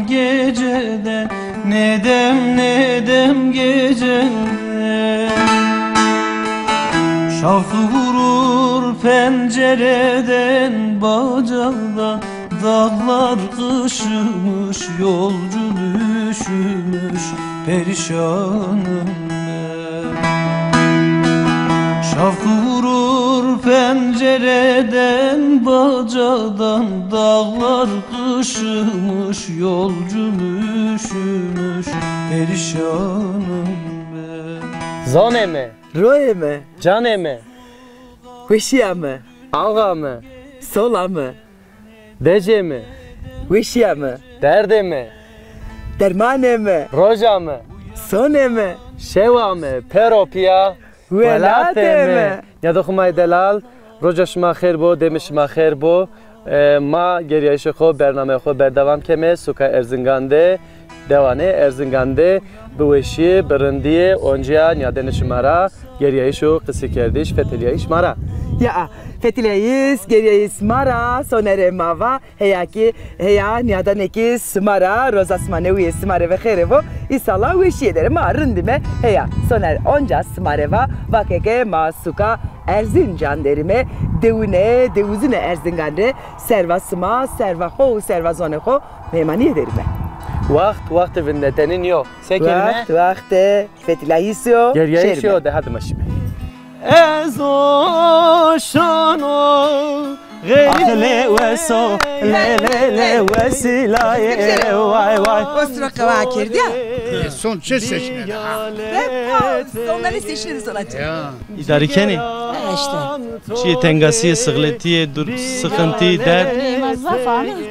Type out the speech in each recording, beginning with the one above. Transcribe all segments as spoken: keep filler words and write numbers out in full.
Geceden ne dem ne dem geceden. Şafk vurur pencereden, bacadan. Dağlar kışımış, yolcu düşmüş, perişanım ben. Şafk vurur pencereden, bacadan. Dağlar kışımış, yolcu düşmüş, perişanım ben. Zonê mi. Royê mi. Canê mi. Weşîya mi. Alga mi. Sola mi. Decê mi. Weşîya mi. Derdê mi. Dermanê mi. Roja mi. Sonê mi. Şewa mi. Pêro pîya. Welatê mi. Nîyadoxê ma yê delal, roja şima xêr bo, demê şima xêr bo. E, ma gerîyayîşê xo, bernameyê xo berdewam keme. Suka Erzingan de, dewanê Erzingan de bi weşîye, bi rindîye oncîya nîyadenê şima ra gerîyayîş û qisîkerdiş, fetelîyayîş ma ra. Ya, fetelîyayîş, gerîyayîş ma ra, sonerê ma va. Heya kî, heya nîyadanê kî sima ra, roza sima newîye sima rê ve xêrê vo. Îsala weşîye der ê. Ma rindîme, heya soner onca sima rê va, va ke ke ma suka Erzincan derîme, dewine, dewizunê Erzingan rê, serva sima, serva xo û serva zonê xo mêmanîye derîme. Waxt, waxtê vindetenî nîyo. Se kerîme? Waxt, waxtê fetelîyayîş o. Gerîyayîş o, de hadi ma şîme. Ez o şano xerîb. Axilê weso, lê, lê, lê, wesîlayê, way, way. Ostura qewa kerdîya. E, son çi seçine de ha? Bepos, sonları seçine de sanatçı. Ya. Îdarî kenê? E, işte. Çiyê tengasîye, sixletîye, dur, sıkıntı, dert.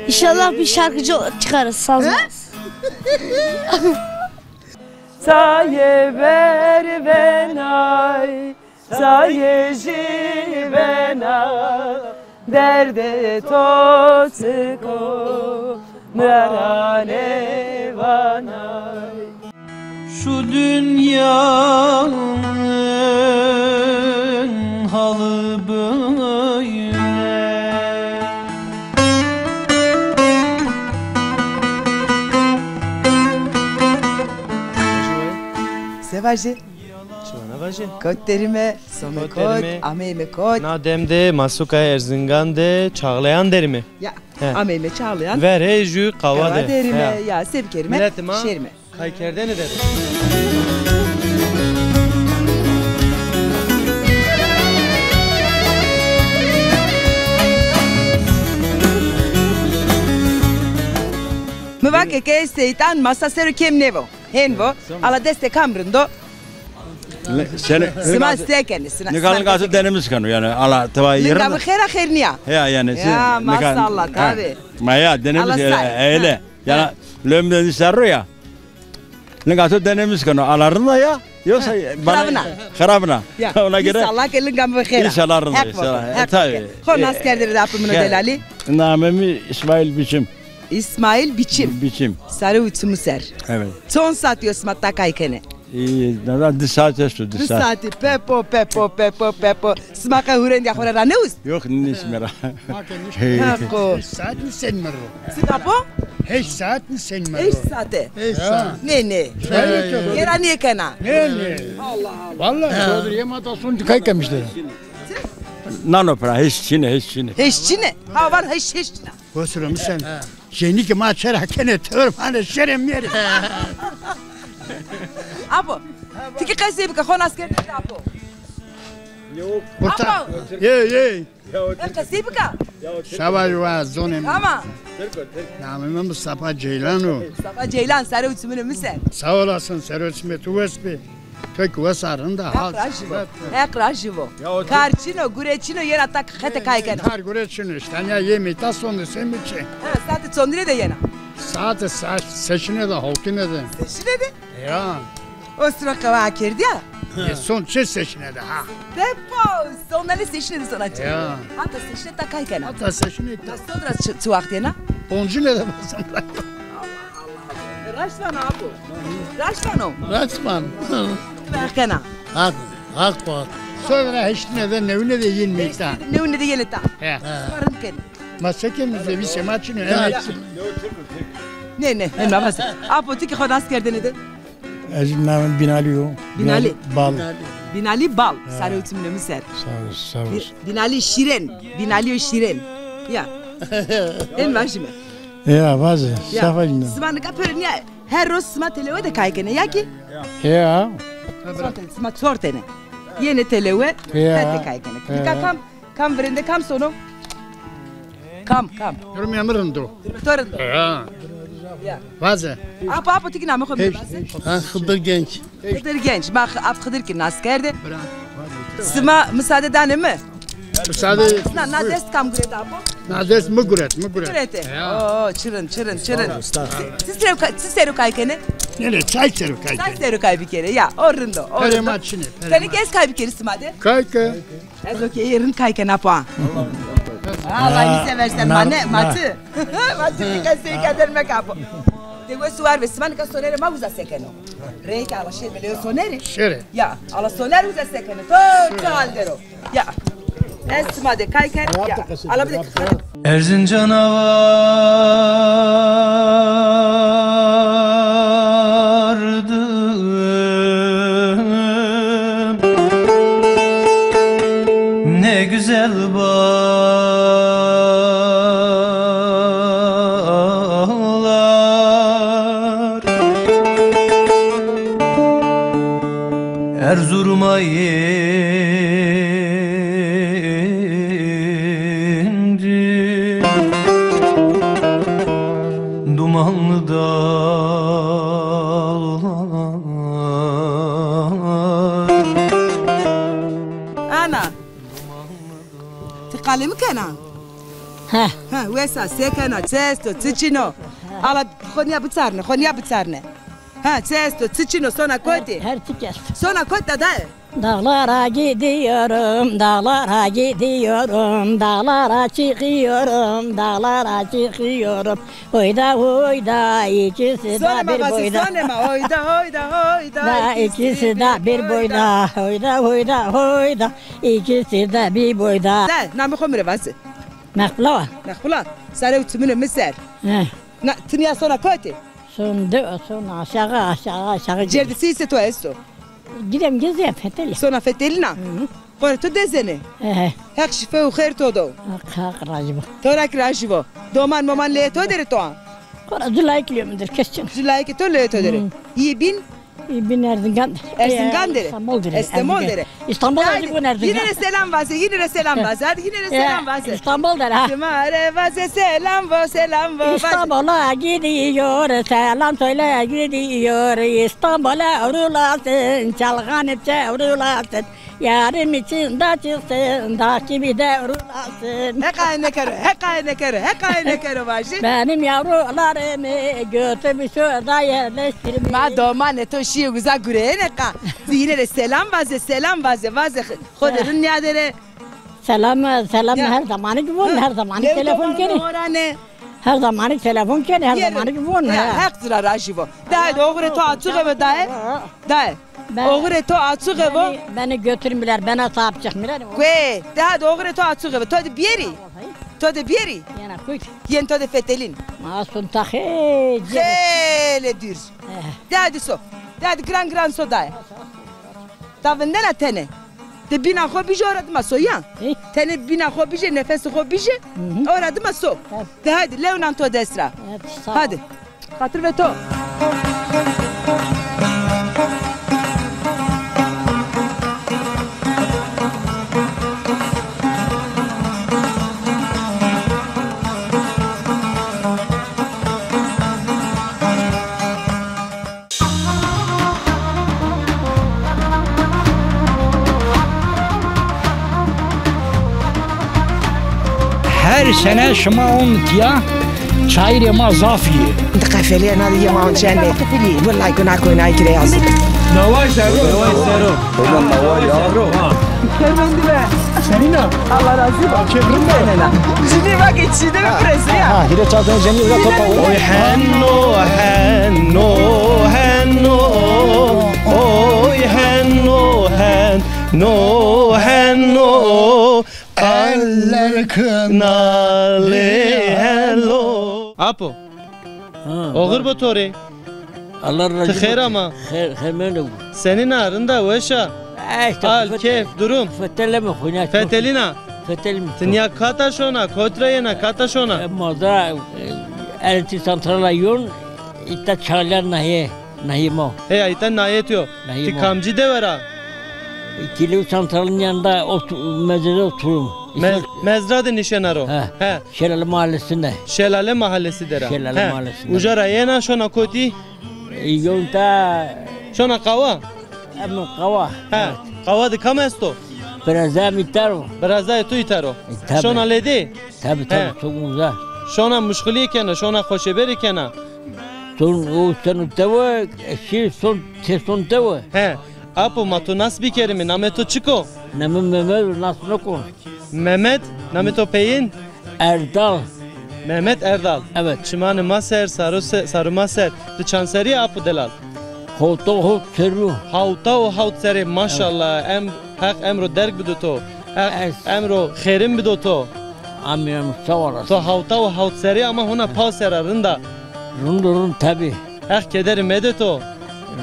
İnşallah bir şarkıcı çıkarız, sazmaz. Saye ver venay. Saye jî bena derdê to çik o, mi ra nêvanay. Şu dünyanın halı böyle. Se vajî? Çi vana vajî? Kot derîme, some kot, ameyme kot. Na dem de ma suka Erzingan de Çağlayan derîme. Ya, ameyme Çağlayan. Verê jü qawa de. Qawa derîme, ya, se bikerîme, şêrîme. Miletê ma kaykerdene der. Mi va ke ke Seytan masa ser o kêm nêvo. Hên vo, ala destê kam rind o? Sima se kenê, sina. Nika linga tu denemiş keno, yanî, ala teva yerine. Linga mi xêr a, xêr nîya? Ya, yanî. Ya, maşallah, tabi. Ma ya, denemiş, öyle. Yanî, lüm de serro ya. Linga tu denemiş keno, ala rind a ya. Yoksa bana xirabina. Xirabina. Ona göre. İnşallah ke linga mi xêr a. İnşallah rind a, inşallah. Tabi. Xo nas kerdêne de apê mi no delalî. Namê mi İsmail Biçim. İsmail Biçim. Biçim. Sare û çimû ser. Evet. Çond saetî yo sima ta kay kenê? Ê, nana di saet esto, di saet. Di saetî, pepo, pepo, pepo, pepo. Sima qe hurendîya xo ra ranewist? Yok, nişme ra. Haqo. Heşt saet nîsenîme ro. Çik apo? Heşt saet nîsenîme ro. Heşt saete? Heşt saet. Nê, nê. Gera nêkena. Nê, nê. Allah Allah. Vallahi. Çodrîye ma ta son dî kay keme îşte. Nano pira, heşt çin ê, heşt çin ê. Heşt çin ê? Ha, van heşt, heşt çin a. Xosro mi sen. Jenîkê ma çera kenê tewr, vanê şerê mêrê. Apo, ti kî qesey bike, xo nas kerdêne de apo. Apo. Yê, yê. Qesey bike. Şeva wa zonê mi. Ama. Namê mi Mustafa Ceylan o. Mustafa Ceylan, sare û çimunê mi ser. Sağ olasın, sare û çimê tu wes bê. Pek wes a, rind a. Heq rajî vo. Heq rajî vo. Kar çin o, gure çin o, yena ta xete kay kena. Kar gure çin o, îşte, ya yemê ta sonde semê çi. Ha, saete çondine de yena? Saete sa-, seşine de, hawtine de. Seşine de? Ya. Ostura qewa kerdîya? E, son çi seşine de ha? Pepo, sondanê seşine de sona çi? Ya. Hata seşine ta kay kena? Hata seşine ta. Na sodra çi, çi waxt yena? Oncine de bazen. Raşt vano apo. Raşt vano. Raşt van. Ti verkena. Haq, haq bak. Sonra heştine de newine de yin meyta. Heştine de newine de yin ta. He. Sima rind kenê. Ma se kenê, zevîsê ma çin o, emek. Nê, nê, nê, nê, vaze. Apo, ti kî xo nas kerdêne de? Ez namê Bînalî yo. Bînalî. Bînalî Bal. Bînalî Bal. Ha. Sare û timînê mi ser. Sağ ol, sağ ol. Bî-, Bînalî Şîrên. Bînalî yo Şîrên. Ya. Ên vajîme. Ya, vaze. Ya. Safa jîna. Sima nika pêro nîya, her roz sima telewe de kay kenê, ya kî? Ya. Çor tenê, sima çor tenê. Yenê telewe, ya, pete kay kenê. Ya. Nika kam, kam virênde, kam sono? Kam, kam? Durumê mi rind o. Durumê to rind o? Ya. Ya. Vaze. Apo, apo, ti kî namê xo mi vaze. Ha, Xidir Genç. Xidir Genç. Ma X-, ap Xidir kî nas kerdê. Sima misade danê mi? Misade. Na, na dest kam guret apo? Na dest mi guret, mi guret. Gurete. Ya. Oo, çi rind, çi rind, çi rind. Ti, ti ser o ka-, ti ser o kay kenê? Nê, nê, çay ser o kay kenê. Çay ser o kay bikerê. Ya, o rind o, o rind o. Perê ma çinê, perê ma. Tenê kî ez kay bikerî sima de? Kay ke. Ez okey, rind kay kena puan. Allah, Allah, iyi seversen. Ma ne, ma ti. Ma ti, bir kez seni keder mek apo. De we suar ve sima nika sonerê ma uza sekeno. Reyke ala şey bile sonerê. Şere. Ya, ala soner uza sekeno. To, to aldero. Ya. Ez sima de kay ken, ya. Ala bir de kısa. Erzincana vardım, ne güzel bağlar, Erzurum'a indim, dumanlı dağlar. Ana, ti qalê mi kena? He. Ha, wes a, se kena, çi esto, çi çin o? Ala xo nîya biçarne, xo nîya biçarne. Ha, çi esto, çi çin o, sona kotî? Her, her çi esto. Sona kot dadaye? Dağlara gidiyorum, dağlara gidiyorum, dağlara çıkıyorum, dağlara çıkıyorum. Hoyda hoyda, ikisi de bir boyda. Sonê ma, hoyda hoyda hoyda, ikisi de bir boyda. Hoyda hoyda hoyda, ikisi de bir boyda. De, namê xo mi rê vaze. Meqbula wa. Meqbula, sare û timînê mi ser. He. Na, ti nîya sona kotî? Son de, son aşağı, aşağı, aşağı. Cerdisî se to esto? Gidem gezem fetelî. Sona fetelîna? Hı hı. Xo rê to dezenê? He, he. Heq şîfe û xêr to do. Heq, Heq razî bo. To ra kî razî bo. Doman moman leyê to der ê to a? Xora culayêk leyê mi der, kes çin. Culayêkê to leyê to der ê. Hı. Yî bîn? Yî bîn Erzingan der ê. Erzingan der ê? Estambol der ê. Estambol der ê. Estambol der ê. Yîne rê selam vaze, yîne rê selam vaze. Hadi yîne rê selam vaze. Estambol der ê, ha. Sima rê vaze selam vo, selam vo, vaze. İstanbul'a gidiyor, selam söyle gidiyor. İstanbul'a vrulasın, çalğanı çevrulasın. Yarım için de çıksın, dağ gibi de vrulasın. Heqaye nêkero, heqaye nêkero, heqaye nêkero vajî. Benim yavrularımı götürmüş orada yerleştirmiş. Ma domanê to şîyê uza gureyêne qa. Ti yîne rê selam vaze, selam vaze, vaze. Xo de rind nîyaderê. Selam, selam her zamanı gibi olun, her zamanı telefon kenê. Her zamanı telefon kenê, her zamanı gibi olun. Ya, Heq ci ra razî bo. Daye de oxirê to açıq ebe daye. Daye. Oxirê to açıq ebe. Beni, beni götürmüler, bana sahip çıkmılar. Guê, daye de oxirê to açıq ebe. To de biyerî. To de biyerî. Yena kuyt. Yen to de fetelîn. Ma sun ta xêlê. Xêlê dûr. Eh. Daye de so. Daye de giran giran so daye. Ta vindena tenê. De bîna xo bijê, ora dima so ya. Tenê bîna xo bijê, nefesê xo bijê, ora dima so. De hadi, lewnan to dest ra. Hadi. Xatir ve to. Her sene şima on tiya, çayirê ma zaf î. Di qefelîya na de yê ma on çende. Wellay guna koynay kirê yazık. Naway sero. Naway sero. Hocam naway ya. Sero. Ha. Kevin dibe. Senîn a? Allah razî bo. Çevrim mi? Nena. Cinî bak, içi de mi presi ya? Ha, hîrê çato jenî bira topa. Oy henno, henno, henno. Oy henno, henno, henno. Eller kınalı hello. Apo. Ha, oxir bo to rê. Allah razı olsun. Ti xêr ama. Xêr, xêr mendo. Senîn a, rind a, weş a? E, işte, hal, keyf, durum. Feteleme xo, ne? Fetelîna. Fetelîme. Ti nîya kata şona, kot ra yena, kata şona? E, ma da, e, elektrîk santrala yon, îta çalîya nahîye, nahîye ma. Heya, îta nahîye to yo. Nahîye ma. Ti kamcî dewe ra? Kîlewî santralin yanında otu-, mezrada oturum. Mez-, mezra de nişena ro? He. He. Şelale Mahallesi'nde. Şelale Mahallesi de ra. Şelale Mahallesi'nde. Uca ra yena şona kotî? E, yonta. Şona qawa? Em qawa. He. Evet. Qawa de kam esto? Birazayê mi îta ro. Birazayê to îta ro. E, tabi. Şona lê dê? Tabi, tabi, çok uza. Şona muşxulîye kena, şona xoşeberî kena. Son o seno dewe, e, şî son, tê son dewe. He. Apo, ma to nas bikerîme, namê to çik o? Namê Mehmet, nas nokon. Mehmet, namê to peyin? Erdal. Mehmet Erdal. Evet. Çimanê ma ser, saro se-, saro ma ser. Ti çand serrî yê apo delal? Hewta û hewt serrî yo. Hewta û hewt serrî, maşallah. Evet. Em, Heq emro derg bido to. Heq emro xêrin bido to. Amîn, amîn. Sağ olasın. To hewta û hewt serrî ama hona paw ser a, rind a. Rind o, rind, tabi. Heq kederî mede to.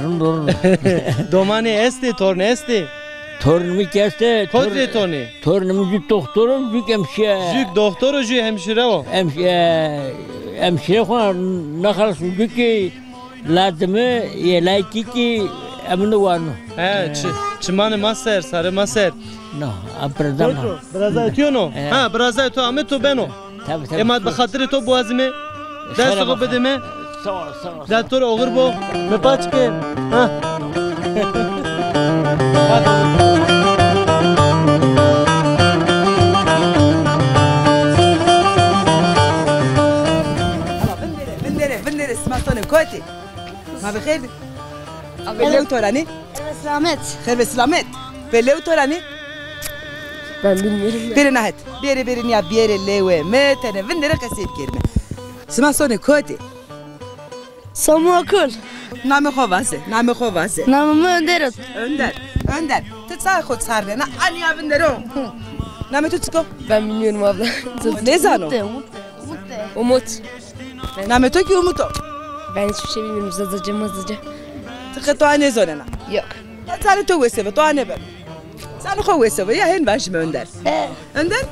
Rind o, rind o. Domanî estê, tornî estê? Tornî mi kî estê. Kot rê tonî? Tornî mi jû doxtor o, jû hemşire. Jû doxtor o, jû hemşire o. Hemş-, e, hemşire xo naxelisno, jû kî lazim ê, yê layikî kî emino wano. He, çi-, çimanê ma ser, sarê ma ser. No, a birazay ma. Birazay to yo no? He. Ha, birazay to ame, to beno. Tabi, tabi. Ê ma bi xatirê to biwazîme. Destê xo bidîme. Sağ ol, sağ ol. Dest to rê oxir bo. Mi paç ke. Ha. Ala vindere, vindere, vindere, sima sonê kotî? Ma bi xêr dî. Pê lew to ra nî? Xêr ve selamet. Xêr ve selamet. Pê lew to ra nî? Ben bilmiyorum. Bêrê na het. Bêrê, bêrê nîya bêrê lewê mi, tenê vindere qesey bikerîme. Sima sonê kotî? Somo okul. Namê xo vaze, namê xo vaze. Namê mi Önder o. Önder, Önder. Ti çayê xo çarnena, a nîya vindero. Namê to çik o? Ben bilmiyorum abla. Nêzano? Umut de, Umut de. Umut. Namê to kî Umut o? Ben hiçbir şey bilmiyorum. Zazaca mazaca. Ti qe to a nêzonena? Yok. Ya zanê to weseve, to a nêbeno. Zanê xo weseve, ya hên vajîme Önder. He. Önder,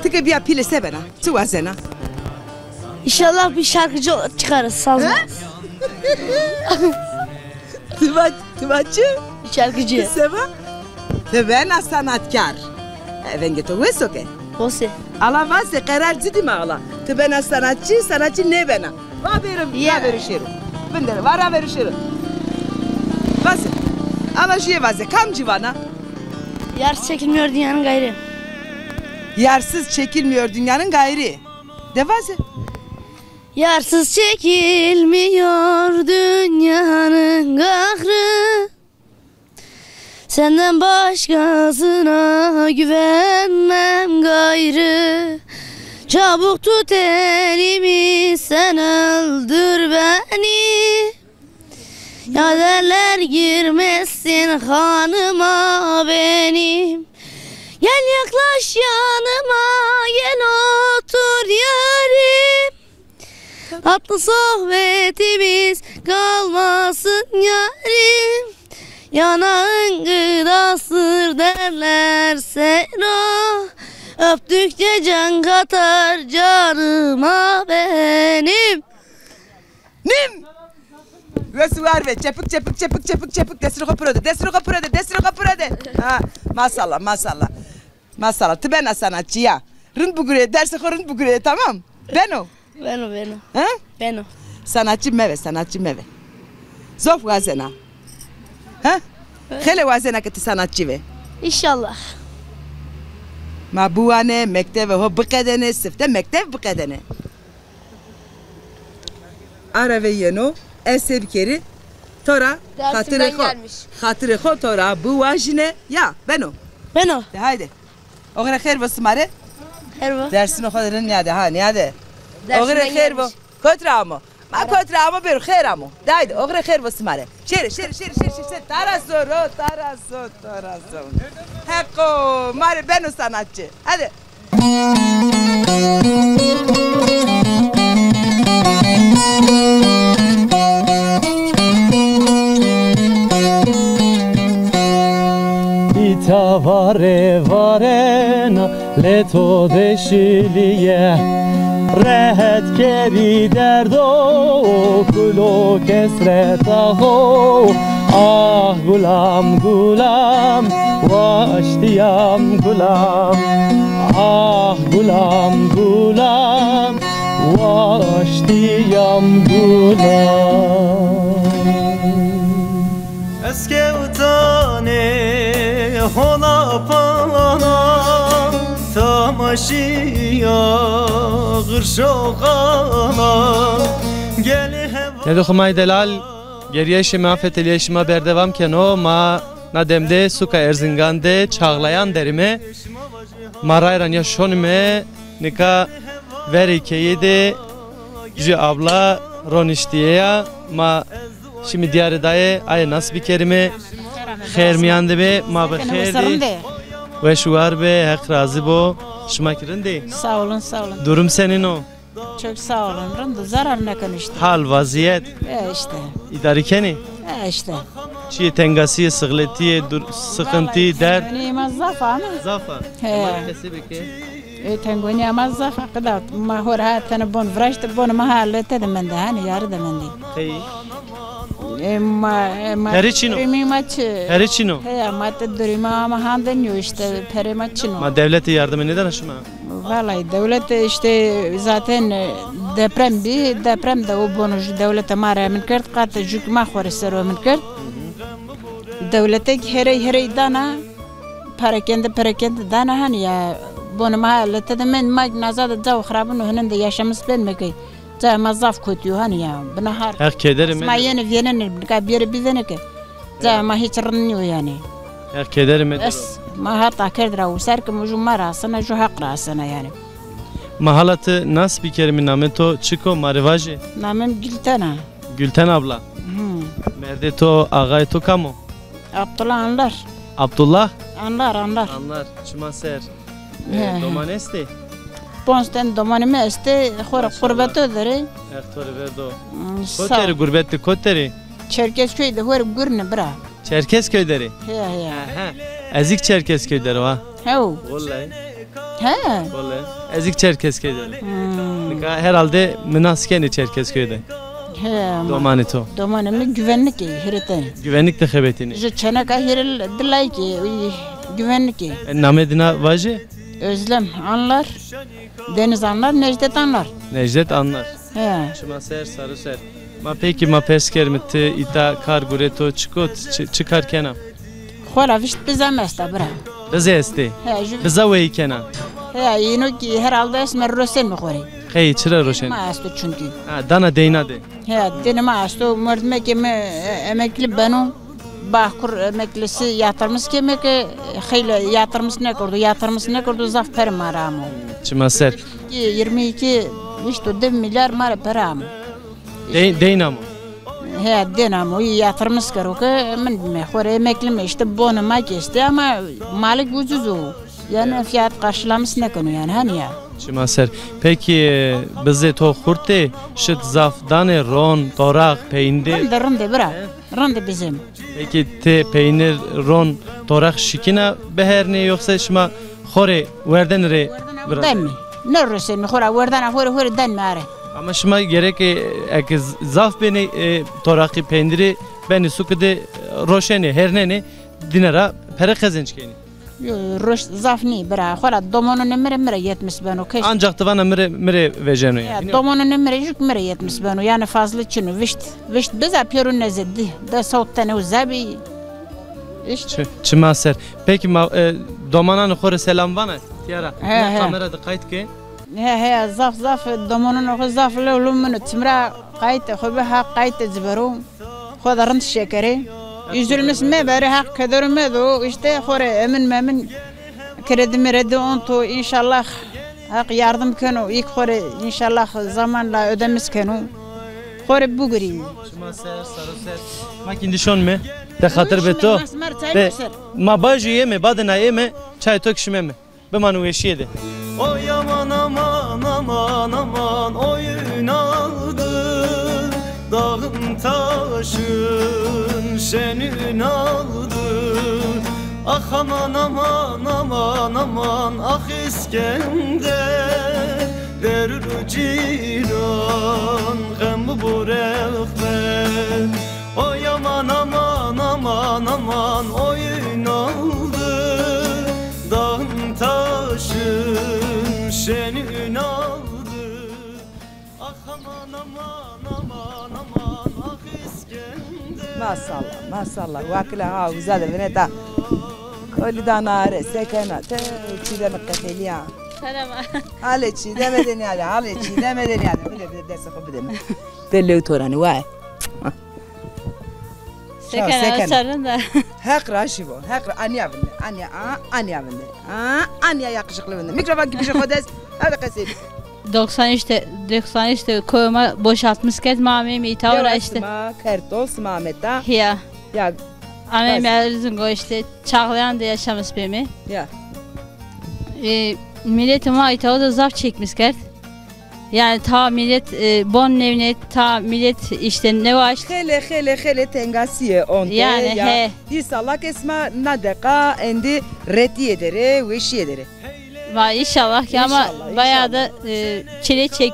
ti ke bîya pîle se bena? Çi wazena? İnşallah bir şarkıcı çıkarız, sazlı. He? Ti va, ti va çi? Şarkıcı. Seba? Ti bena sanatkar. E, vengê to wes o ke? Wes ê. Ala vaze, qerar ci dîme ala. Ti bena sanatçı, sanatçı nêbena. Va bêro, ya, va bêro şêro. Vindere, va ra bêro şêro. Vaze. Ala jûye vaze, kamcî vana? Yar çekilmiyor dünyanın gayrı. Yarsız çekilmiyor dünyanın gayrı. De vaze. Yarsız çekilmiyor dünyanın kahrı. Senden başkasına güvenmem gayrı. Çabuk tut elimi, sen öldür beni. Ya derler girmesin kanıma benim. Gel yaklaş yanıma, gel otur yarim. Tatlı sohbetimiz kalmasın yarim. Yanağın gıdasıdır derler seno. Öptükçe can katar canıma benim. Nim! Wes û war ve. Çepik, çepik, çepik, çepik, çepik. Destê xo piro de, destê xo piro de, destê xo piro de. Ha, maşallah, maşallah. Maşallah. Ti bena sanatçı ya. Rind bigurê, dersê xo rind bigurê, tamam? Beno. Beno, beno. Ha? Beno. Sanatçı meve, sanatçı meve. Zof wazena. Ha? Xele wazena ke ti sanatçı ve. İnşallah. Ma biwane, mektevê ho biqedene, sifte mektev biqedene. Ara ve yeno, ez se bikerî, to ra xatirê xo, xatirê xo to ra biwajîne, ya, beno. Beno. De haydi. Oxirê xêr bo sima rê. Xêr bo. Dersînê xo de rind nîyade, ha, nîyade. Oxirê xêr bo. Kot ra amo? Ma kot ra amo, bêro, xêr amo. De haydi, oxirê xêr bo sima rê. Şêrê, şêrê, şêrê, şêrê, şêrê, şêrê. Tara zor o, tara zor, tara zor. Heqo, ma rê beno sanatçı. Hadi. Lê to de şilîye, rehet kerî derdo, kulo kesreta xo. Ah gulam, gulam, waştîyam gulam. Ah gulam, gulam, waştîyam gulam. Ez kewtanê hona pana, tamaşîya xirşoxana. Gelê heva. Nêdo Humay delal, geriyayîşê ma, fetelîyayîşê ma berdewam keno. Ma na dem de suka Erzingan de Çağlayan derîme. Ma ray ra nîya şonîme, nika verê keyî de jü abla roniştîye ya. Ma şîme dîyarê daye, aye nas bikerîme. Xêr mîyan de be, ma bi xêr dî. Weş û war be, Heq razî bo. Şima kî rind ê? Sağ olun, sağ olun. Durum senîn o? Çok sağ olun. Rind o, zarar nêkeno îşte. Hal, vazîyet? E, îşte. Îdarî kenî? E, îşte. Çiyê tengasîye, sixletîye, dur-, sıkıntı, dert? Vallahi tengonîya ma zaf a ama. Zaf a? He. Ma qesê bike. E, tengonîya ma zaf a, qida ma ho ra ha tene bon viraşte, bonê ma ha lete de mende, hanî yarî de mendî. Qey? E, ma, e, ma... Perê çin o? Durumê ma çi? Perê çin o? Heya, ma te durumê ma hande nîyo îşte, perê ma çin o. Ma dewlete yardime nêdana şima? Vallahi dewlet îşte zaten, e, deprem bî, deprem de o bono jü dewlete ma rê emin kerd, qat jü kî ma xo rê ser o emin kerd. Dewlete kî herey herey dana, perekende perekende dana, hanî ya, bonê ma ha lete de mend, ma kî naza de cawo xirabin o, hininde yaşamîş benme ke. Cayê ma zaf kotî yo, hanî ya, bina har. Heq kederê me. Ma yenê vênenê, nika bêrê bivênê ke. Cayê ma hîç rind nîyo yanî. Heq kederê me. Ez ma hata kerd ra wisar ke, mi jû ma ra asena, jû Heq ra asena yanî. Ma hala ti nas bikerîme, namê to çik o, ma rê vaje? Namê mi Gülten a. Gülten abla. Hı. Merdê to, axayê to kam o? Abdullah Anlar. Abdullah? Anlar, Anlar. Anlar. Çima ser. E, he, he. Doman estê? Ponc ten domanê mi estê, xo rê... Maşallah. Qurbeto der ê. Heq to rê verdo. Hmm, sağ ol. Koterî gurbet de, koterî? Çerkezköy de, ho rê Gurne bira. Çerkezköy der ê? He, he. He, he. Ez kî Çerkezköy der o ha. Hew. Vallahi. He. Vallahi. Ez kî Çerkezköy der ê. Hmm. Nika herhalde mi nas kenê Çerkezköy de. He, ama domanê to? Domanê mi güvenlik ê, hîrê tenê. Güvenlik de xebetînê? Jü çêneka hîrê di layikê, güvenlik ê. E, namê dina vaje? Özlem Anlar, Deniz Anlar, Necdet Anlar. Necdet Anlar. He. Çima ser, sar û ser. Ma pekî ma pers kerîme, ti îta kar gurê to çik o, ti çi, çi kar kena? Xora vişt biza mi esta bira. Bizê estê? He, jü... Biza weyî kena? He, îno kî herhalde ez mi roşenîme xo rê. Qey, çira roşenî? Ma esto çünkü. Ha, dana deyna de. He, denê ma esto, merdimekê mi, e, emekli beno. Bağkur emeklisi yatırımız keme ke, xeyle yatırımız nêkerdo, yatırımız nêkerdo, zaf pere ma ra amo. Çima ser? Ki yirmi iki, vişt û di milyar ma ra pere amo. Dey-, deyn amo? He, deyn amo. Î yatırımız kero ke, min bime, xo rê emekli me, îşte bonê ma kî estê ama malik ucuz o. Yanî fiyat karşılamış nêkeno yanî, hanî ya. Çima ser. Pekî, bizê to xurt ê, şit zaf danê, ron, toraq, peyndîr? Rindê, rindê bira. He? Rindê bizê mi. Pekî ti peynir, ron, toraq şikîna bihernê, yoxsa şima xo rê werdenî rê... Werdenê xo rê denîme. Nêroşenîme xo ra, werdenê xo rê, xo rê denîme are. Ama şima gerek, e, eke z-, zaf benê, e, toraqî, peyndîrî benê suke de, e, roşenê, hernenê, dîne ra pere qezenc kenê. Yo, roş zaf nî bira. Xora domonunê mi rê, mi rê yetmiş beno. Keş... Ancak ti vana mi rê, mi rê vejeno ya. Ya, domonunê mi rê jük mi rê yetmiş beno. Yanî fazla çin o. Vişt, vişt biza pêro neze di. De sewt tene o zebî. Îşte. Çi-, çima ser. Peki ma, e, domananê xo rê selam vana? Tîya ra. He, he. Kamera de qayt ke. He, he, zaf, zaf, domonunê xo zaf lew lew min o. Çim ra qaytê xo bi, ha qaytê ci bero. Xo de rind şekerê. Üzülmüş meberê, Haq kederu medo. Îşte xo rê emin memin kredi mredi onto. İnşallah Haq yardım keno. Îk xo rê inşallah zamanla ödemiş keno. Xo rê bugurî. Şima ser, saro ser. Ma kî îndî şonme. De xatir be to. Şima ser, çay... De, ser. Ma bajû yeme, badê na yeme, çay to kî şimeme. Biman weşîye de. Oy aman, aman, aman, aman, oyun aldı, dağım taşım şenün aldı. Ax aman aman aman aman ax İskender, derûn û cîran xem bi bo rexber. Oy aman aman aman aman oy Ünaldı, dağın taşın şeni Ünaldı. Ax aman aman aman aman ax İskender. Maşallah, maşallah. Wakila ha uza de vineta. Kolî dana are, sekena, te çîdeme qefelîya. Selam. Hale çîdeme de nîyade, hale çîdeme de nîyade. Bile bile destê xo bideme. Te lew torane, vay. Sekena, sekena. Sarında. Heq ra şî bo, heq ra, anîya vinde, anîya, a, anîya vinde. A, anîya yakışıklı vinde. Mikrofon gibi şey xo dest, hadi qesey. Doksan üçte, doksan üçte koyuma boşaltmış kerd, ma ameyim îta ora işte. Ma kerto, sima ameta. Ya. Ya. Ameyim Erzingo işte, Çağlayan de yaşamış bemi. Ya. E, milletê ma îta da zaf çekmiş kerd. Yani ta millet, e, bon nêvnê, ta millet işte newaşt. Xele, xele, xele tengasîye onte. Yani, ya. He. Înşallah ke sima na deqa endî retîye de rê, weşîye de rê. Va înşallah ki ama înşallah, bayağı da, e, çile çek,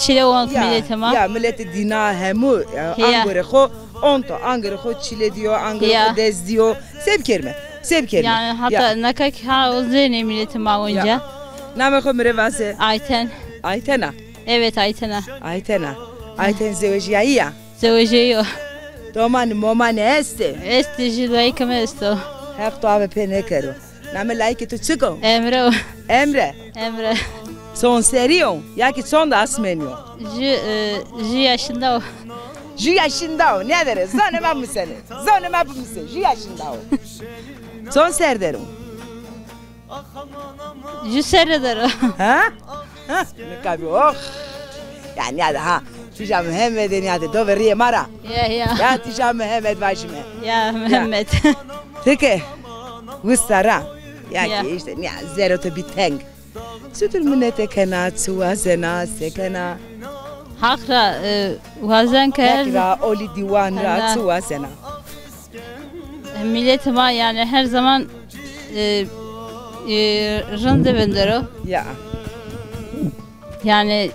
çile ont milletê ma. Ya, milletê dîna hemû, e, angorê xo onto, angorê xo çile dîyo, angorê xo dest dîyo. Se bikerime, se bikerime. Yani hatta naka ki ha o zênê milletê ma onca. Namê xo mi rê vaze. Ayten. Aytena. Evet, Aytena. Aytena. Ayten zewejîyayî ya? Zewejîyo. Domanî momanî estê? Estê, jü layîkê mi esto. Heq to ame pê nêkero. Namê layîkê to çik o? Emre o. Emre? Emre. Çond serrî o? Ya ki çond asmenî yo? Jü, e, jü yaşında o. Jü yaşında o. Nêdere? Zonê ma bimusene. Zonê ma bimusene. Jü yaşında o. Çond serre der o? Jü serre der o. Ha? Ha? Nika bî, oh. Ya nîyade ha. Tîja Mihemedê nîyade, do ve rîyê ma ra. Ya, ya. Ya tîja Mihemed vajîme. Ya, Mihemed. Ti ke wisa ra. Ya ki işte, nîya zerrê to bî teng. Çitur minete kena, çi wazena, se kena? Haq ra, e, wazen ke her... Haq ra, olî dîwan ra, çi wazena? Milletê ma yani her zaman, e, e, rindê vindero. Ya. Yani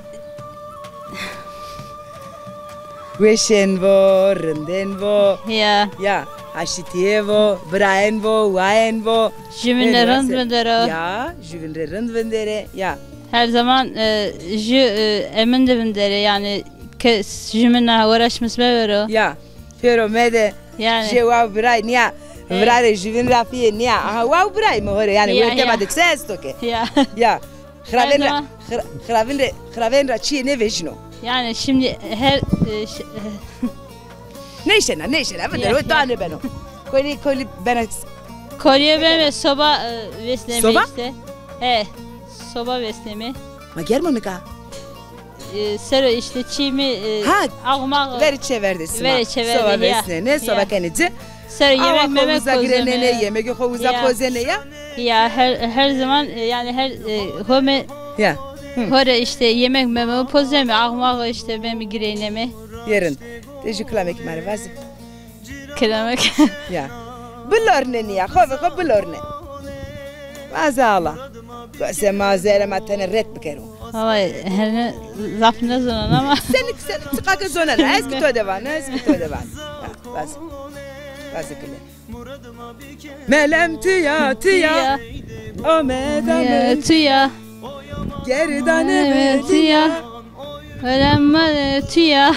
weşên vo, rindên vo. Ya. Ya. Haşîtîye vo, birayên vo, wayên vo. Jüvîn rê rind vindero. Ya, jüvîn rê rind vindere. Ya. Her zaman, e, jü, e, emin de vindere. Yani kes jüvîn ra uğraşmış mevero. Ya. Pêro mede. Yani. Jê waw biray nîya. Evet. Virarê jüvîn ra fîye nîya. Aha, waw biray mi hore. Yani, ya, werte ma de çi esto ke? Ya. Ya. Xiravên ra, xira-, xiravên rê, xiravên ra çîyê nêvejîno. Yani şimdi her, e, ş-, neyşena, neyşena, vindero, ya, to nêbeno. Kolî, kolî bena. Kolîye beme soba, e, vesneme işte. Soba? He, soba vesneme. Ma germ o nika? E, sero işte çî mi, e, ha, ağmağı. Verê çêver de sima. Verê çêver de, soba ya. Soba vesnenê, soba kenê ci. Sero yemek memek pozeme. Awa xo uza girenenê, yemegê xo uza pozenê ya. Ya, her, her zaman, e, yani her, e, home, ya, hore işte yemek memek pozeme, ağmağı işte bemi gireneme. Yerin. Te jü kilamekî ma rê vaze. Kilamek. Ya. Bilorne nîya, xo ve xo bilorne. Maazallah. Gose ma zerrê ma tenê ret bikero. Valla hene zaf nêzonan ama. Seni, seni çiqa ke zonan. Ez ki to de van, ez ki to de van. Ya, bas. Bas kile. Melem tiya, tiya. Tiya. Ame dame tiya. Gerdanê mi tiya. Ölenme tiya.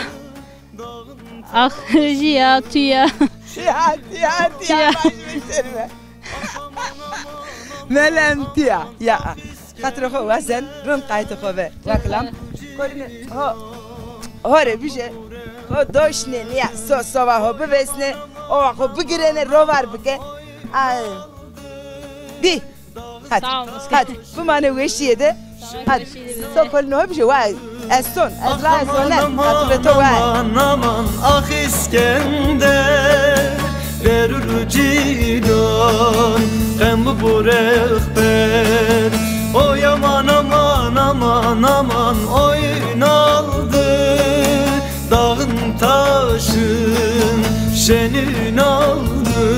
Ax, jîya, tu ya. Ya, ya, ya, ya. Baş bitirme. Melem tiya, ya. Xatirê xo wazen, rind qaytê xo ve. Wakilam. Korine, ho, hore bije. Ho doşne, niya, so, sova ho bivesne. Owa xo bigirene, rovar bike. Ay. Di. Hadi, sağ ol, hadi. Bimane weşîye de. Hadi. Sokol no bije, wa ez son, ez la ez zoner. Hadi ve to wa. Aman, aman, ah İskender, derûn û cîran, xem bu rexber. Oy aman, aman, aman, aman, oy Ünaldı, dağın taşın şen Ünaldı.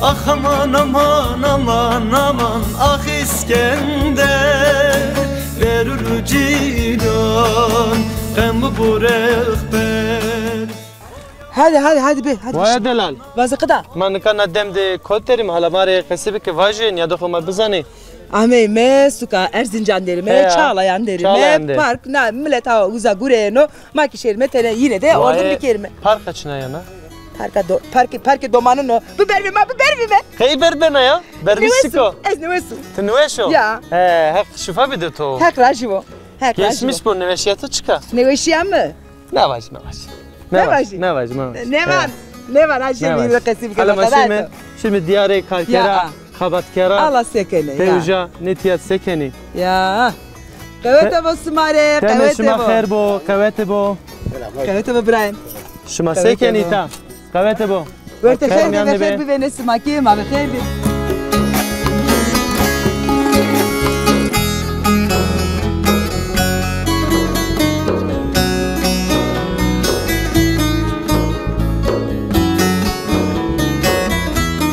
Ax aman aman aman aman, ax Îskender, derû cîran qem bibo rexber. Hadi, hadi, hadi be, hadi. Waya delal. Vaze qida. Ma nika na dem de kot derîm, hala ma rê qesî bike, vajê, nîyadê xo ma bizanê. Ameyme suka Erzincan derîme, Heya. Çağlayan derîme, Çağlayan de. Park, na milet ha uza gureyeno, ma kî şêrîme tenê yîne de orada bikerîme. Parka çina ya na? Parka do, parkê, parkê domanin o. Biberîme ma, biberîme. Qey berbena ya? Bermiş siko. Ez nêwesim. Ti nêweş o? Ya. He, Heq şifa bide to. Heq rajî bo. Heq rajî bo. Geçmiş bo, nêweşîya to çik a? Nêweşîya mi? Nêvaj, nêvaj. Nêvaj. Nêvaj, nêvaj. Nêvan. Nêvan, ha, şîme qesî bike. Hala ma şîme, şîme diyarê karkera, xebatkera. Allah sekenê, ya. Pê uca nê tîya sekenê. Ya. Qewete bo sima rê, qewete bo. Şima xêr bo, qewete bo. Qewete bo birayê. Şima sekenê ta. Qewete bo. Werte xêr bivê, xêr bivêne sima kî, ma ve xêr bî.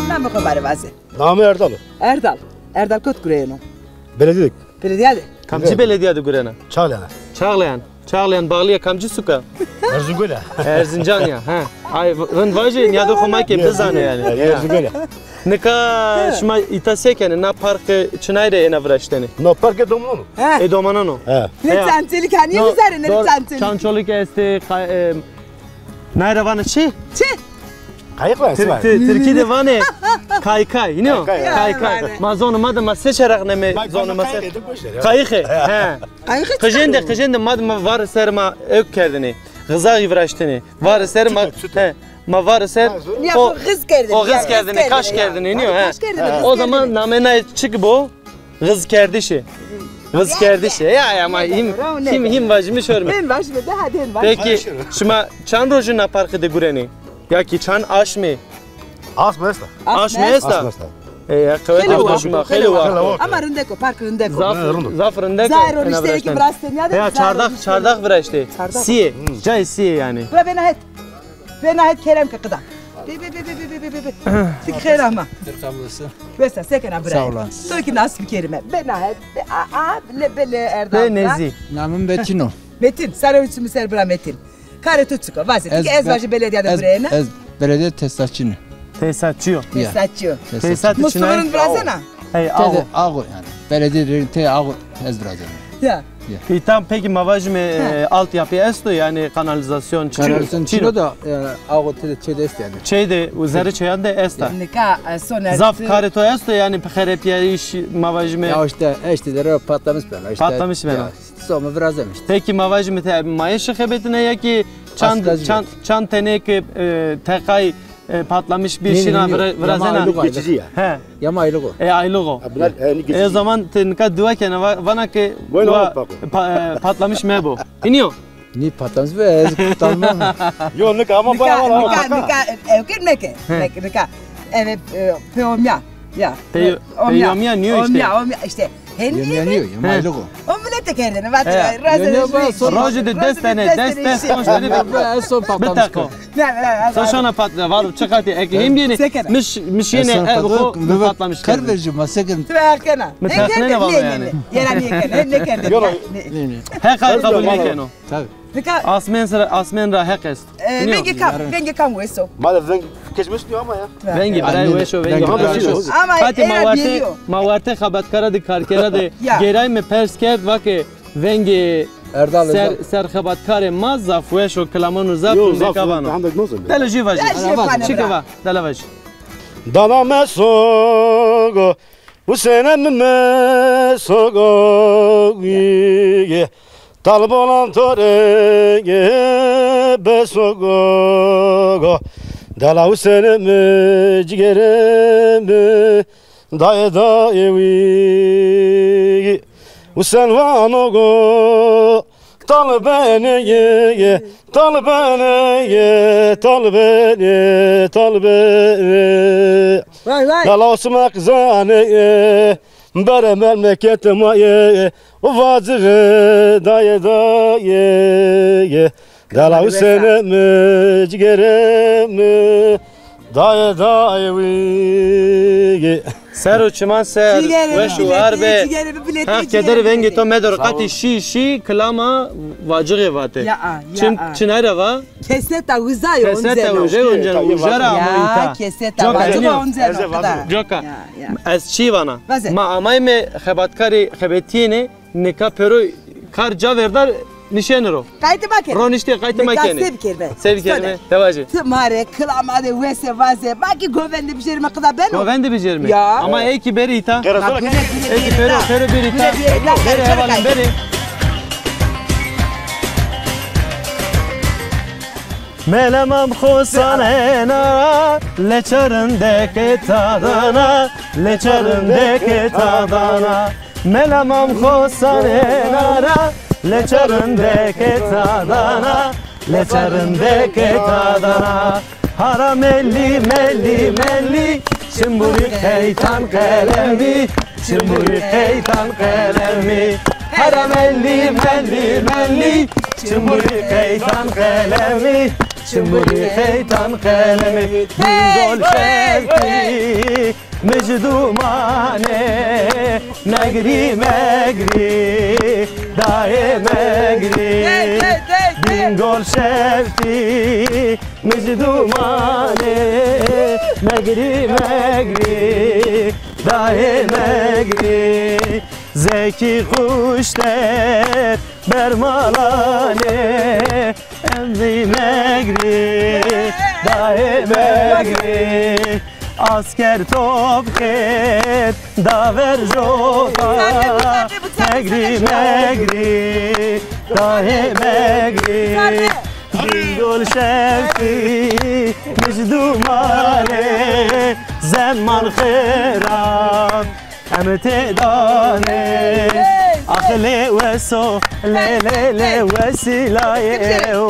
Namê xo ma rê vaze. Namê Erdal o. Erdal. Erdal kot gureyeno? Beledîye de. Beledîye de. Kamcî beledîye de gurena? Çağlayan. Çağlayan. Çağlayan bağlîya kamcî suka? Erzingol a. Erzincan ya, he. Ay, rind vajê, nîyadê xo ma ke bizane yanî. Erzingol a. Nika şima îta sekenê, na park çinay rê êna viraştenê? No parkê domanan o. He. Ê domanan o. He. Nê çançolîk hanî bizarê, nê çançolîk. Çançolîk estê, e, nay ra vanê çi? Çi? Qayîq la. Tirkî de vanê kaykay, yînî yo? Kaykay. Ma zonê ma de ma se çerexneme zonê ma se. Qayîxe, he. Qijên de, qijên de ma de ma varê ser ma ewk kerdinê. Xizaxî viraştinê. Varê ser ma, he. Ma varê ser o xiz kerdinê. O xiz kerdinê, kaş kerdinê, yînî yo, he. O zaman namê nay çik bo? Xizkerdişî. Xizkerdişî. Ya, ya, ma hîm, hîm, hîm vajîme şorme. Hîm vajîme de, hadi hîm vajîme. Peki, şima çand rojî na parkî de gurenê? Ya kî çand aşmê? Aşm esta. Aşm esta? Aşm esta. E, ya, qewet o şima, xeylê wa. Ama rindek o, park rindek o. Zaf, zaf rindek o. Zahir o nişterê kî viraştê nîya de. Ya, çardax, çardax viraştê. Sîye, cayê sîye yanî. Bira bena het. Bena het kerem ke qida. Be, be, be. Tik xêr ama. Tir kabul olsun. Wesa, se kena bira? Sağ olun. To kî nas bikerîme. Bena het. Be, a, a, le, be, le, Erdal. Be nezî. Namim Metin o. Metin, sare û çimî ser bira Metin. Karê to çik o? Vaze. Ti kî ez vajî beledîye de buraya ne? Ez beledîye tesisatçî ne. Tesisatçî yo. Tesisatçî yo. Tesisat. Musluğun virazena? Hey, ago. Ago yanî. Beledîye te ago ez virazena. Ya. Îta peki ma vajîme, e, altyapı esto, yanî kanalîzasyon çi? Kanalîzasyon çîno da, e, ago tede çê de est yanî. Çê de, zerrê çeyan de esta. Nika, e, soner. Zaf karê to esto yanî, xerepîyayîş ma vajîme. Ya işte, işte de patlamış bena işte. Patlamış bena. Ya, somu virazem işte. Peki ma vajîme te maye şi xebetine ya kî çand, çand, çand tenê ke, e, teqay e, patlamış bir şîna virazena. Geçici ya. He. Ya ma aylık o. E, aylık o. E, zaman ti nika dua kena, vana ke patlamış mebo. Hînî yo? Nî patlamış be, ez kurtarmam. Yo, nika ama bana var. Nika, nika, ewkir neke. Nika, eve, e, peomya. Ya. Peomya nîyo işte. Omya, omya, işte. Hem yemiyor, yemiyor, yemiyor. O milete kerdene, vatira, razı. Rojî de dest tene, dest, dest, boş ver. Bitako. So şana patla, varu, çıkartı, ek hem yeni, miş, miş yeni, e, bu patlamış. Kar verci, ma sekin. Tüve arkana. Mi tehnene valla yani. Yera niye kerdene, ne kerdene? He, kar kabul ne keno. Tabii. Nika asmen sira, asmen ra heq est. E, vengê kam, vengê kam weş o? Ma de veng keç weş nîyo ama ya. Vengê birayê weş o, vengê birayê weş o. Ama Fatî, ma werte, ma werte xebatkara de, karkera de gerayme pers kerd, vake vengê ser, ser xebatkarê ma zaf weş o, kilamonu zaf o, zaf o, neka vano. Dele jî vajî. Çike va, dele vajî. Dana me sogo, Husêne mi me sogo, Talib olan to rê be sogo, dela Husêne mi, cigêrê mi, dayê dayê wî. Husên vano go, Talibene ye, Talibene ye, Talibene, Talibene. Vay, vay. Dela Osman Qizane ye, bere memleket ma ye, o vacire daye daye ye. Dela Husêne mi, cigêrê mi, Dayê, dayê wî. Ser û çiman ser, weş û war be. Heq kederê vengê to medero. Qatî şî şî kilama vacixê vate. Ya, ya. Çin, çinay ra va? Keseta uza yo. Keseta uza yo, onca uza ra ama îta. Keseta uza yo, onca ra. Coka. Ez çî vana. Ma amayme xebatkarê xebetîyêne. Nika pêro kar ca verdar nişenê ro. Qaytê ma kenê. Roniştê qaytê ma kenê. Nika se bikerîme? Se bikerîme? Te vaje. Ti ma rê kilama de wese vaze. Ma kî govende bijêrîme, qida beno? Govende bijêrîme. Ya. Ama ê kî berê îta. Ê kî pêro, pêro berê îta. Berê hevalin, berê. Melemam xosanena, leçarindeke tadana, leçarindeke tadana. Melamam xosanena ra, leçarindeke tadana, leçarindeke tadana. Hara melî, melî, melî, çimburî qeytan qelemî, çimburî qeytan qelemî. Hara melî, melî, melî, çimburî qeytan qelemî, çimburî qeytan qelemî. Bingol şevkî, mij dumanê, megrî, megrî, dayê megrî. Bingol şevkî, mij dumanê, megrî, megrî, dayê megrî. Zekî quşter bermalanê, emrî megrî, dayê megrî. Asker top kerd, daver joba, megrî, megrî, dayê megrî. Bingol şevkî, mij dumanê, zeman xirab, em têdanê. Aqilê weso, lê, lê, lê, wesîlayê,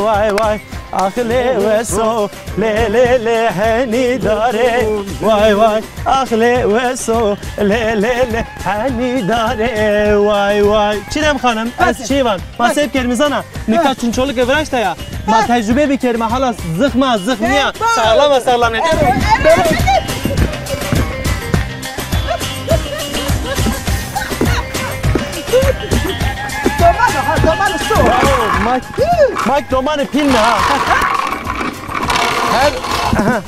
way, way. Aqilê weso, lê, lê, lê, henî darê, way, way. Aqilê weso, lê, lê, lê, henî darê, way, way. Çîdem Xanim, ez çî van. Ma se bikerîme zana? Nika çunçolike viraşta ya. Ma tecrube bikerîme, hala zixm a, zixm nîya. Sağlam a, sağlam. Domano, ha, domano su. Bravo, mak, mak domanê pîl mi ha? Her, aha.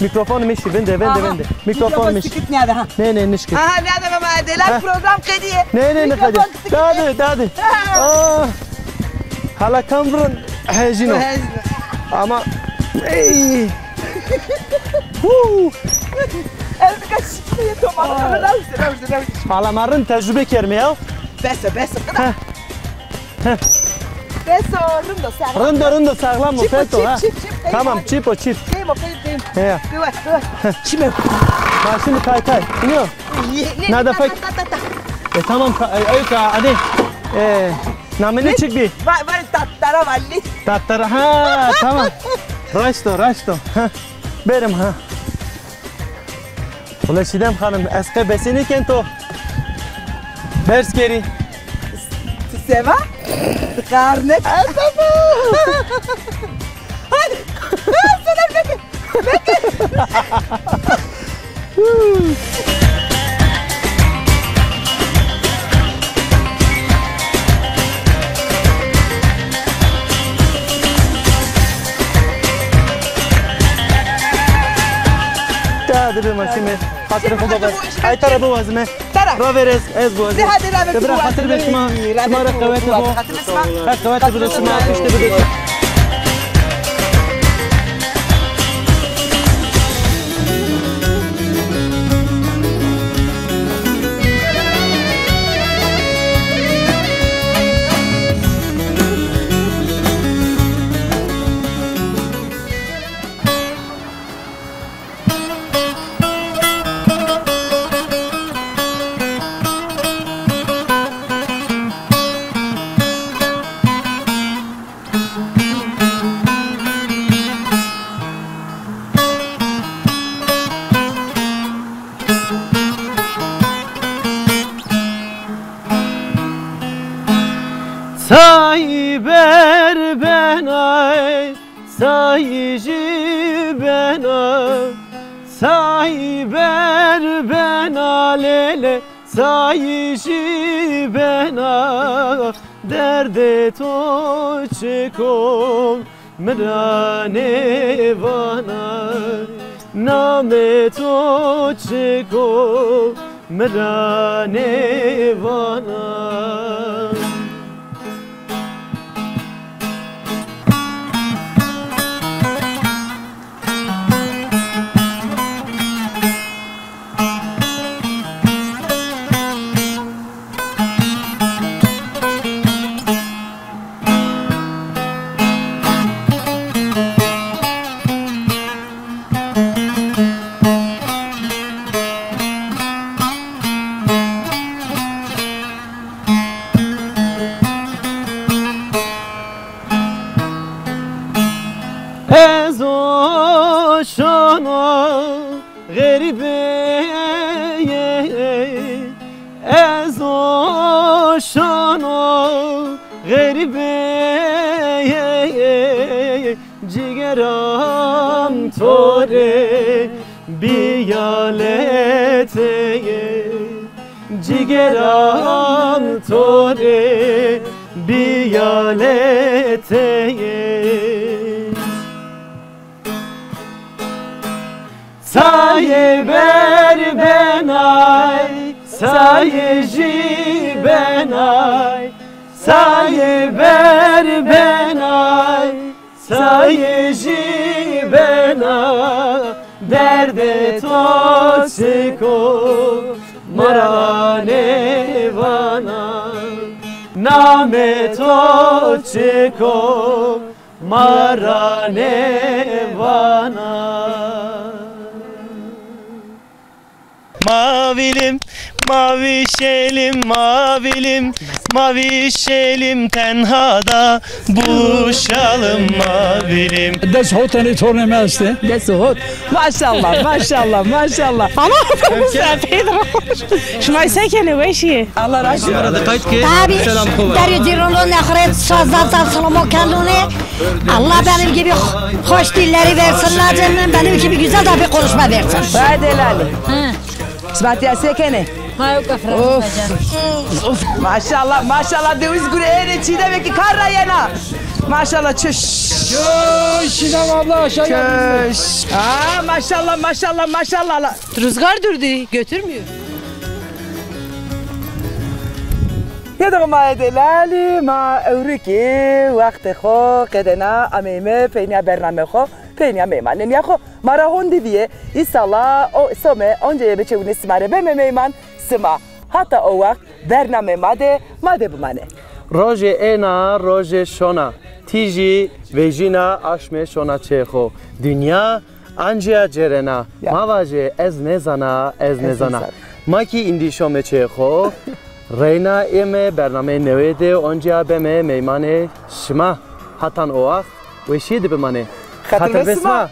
Mîkrofon mi şî, vinde, vinde, vinde. Mîkrofon mi şî. Nê, nê, nişkit. Aha, nîyade ma delal program qedîye. Nê, nê, nê qedîye. Dade, dade. Aa. Hala kam vurun hejîno. Ama ey. Huu. Ez kaç şey domano. Hala ma rind tecrube kerme ya. Bes o, bes o. Bes o, rind o, sağlam. Rind o, rind o, sağlam o, feto, ha. Çip, çip, çip. Tamam, çip o, çip. Keyim o, keyim, keyim. He. Kıva, kıva. Çime. Ma şimdi kay kay. Biliyor? Nada fek. E tamam, ka- e, e, ka- hadi. E, namını çık bir. Var, var, tattara valli. Tattara, ha, tamam. Raşto, raşto. Ha. Berim ha. Wele Çîdem Xanim, ez qe besê nêken to. Berz kerî. Ti seva? Ti qarne. Ez seva. Hadi. Sana peki. Peki. Hadi be maşime. Xatirê xo biwaz. Ay tara biwazime. Tara. Raver ez, ez biwazim. De hadi raver. Bira xatir be şima. Şima ra qewete bo. Xatir be şima. Her qewete bido şima, işte bido şima. Tay ber bena lele, tay jî bena, derdê to çik o mi ra nêvana. Namê to çik o mi ra nêvana. Ez o şano xerîbê, ez o şano xerîbê, cigeran to rê bîyaletê. Cigeran to rê bîyaletê. Sayê ber benay, sayê jî benay, sayê ber benay, sayê jî bena, derdê to çik o ma ra nêvana. Namê to çik o ma ra nêvana. Mavilim, mavişelim, mavilim, mavişelim tenha da buluşalım mavilim. Des hot tenê tornê mi estê. Des hot. Maşallah, maşallah, maşallah. Ama sen Pedro. Şima se kenê, weş ê? Allah razı olsun. Abi, selam, kolay. Derê cîrano nexret, şazdan sar, selam o kendone. Allah benim gibi hoş dilleri versin, lacenden benim gibi güzel de bir konuşma versin. Hadi helali. Hı. Sibatiya se kenê? Ha, yok, afra. Of. Of. Maşallah, maşallah, döviz gure êrê Çiğdemê ki kar ra yena. Maşallah, çöş. Çöş, Çiğdem abla, aşağı gel. Çöş. Aa, maşallah, maşallah, maşallah. Rüzgar durdu, götürmüyor. Yê dixi ma ê delalî, ma ewrikî wextê xo qedena ameyme peynîya bername xo, peynîya meymanênîya xo. Ma ra hondî vîye, îsala o some oncê yê biçewine sima rê beme meyman, sima hata o wext bername ma de, ma de bimane. Rojê êna, rojê şona, tîjî vejîna aşmê şona çê xo. Dinya ancîya cêrena. Ya. Ma vajê ez nêzana, ez nêzana. Ma kî îndî şome çê xo, reyna ême bernameyê newê de oncîya beme meymanê şima. Hatan o wext weşîye de bimanê. Xatir be sima.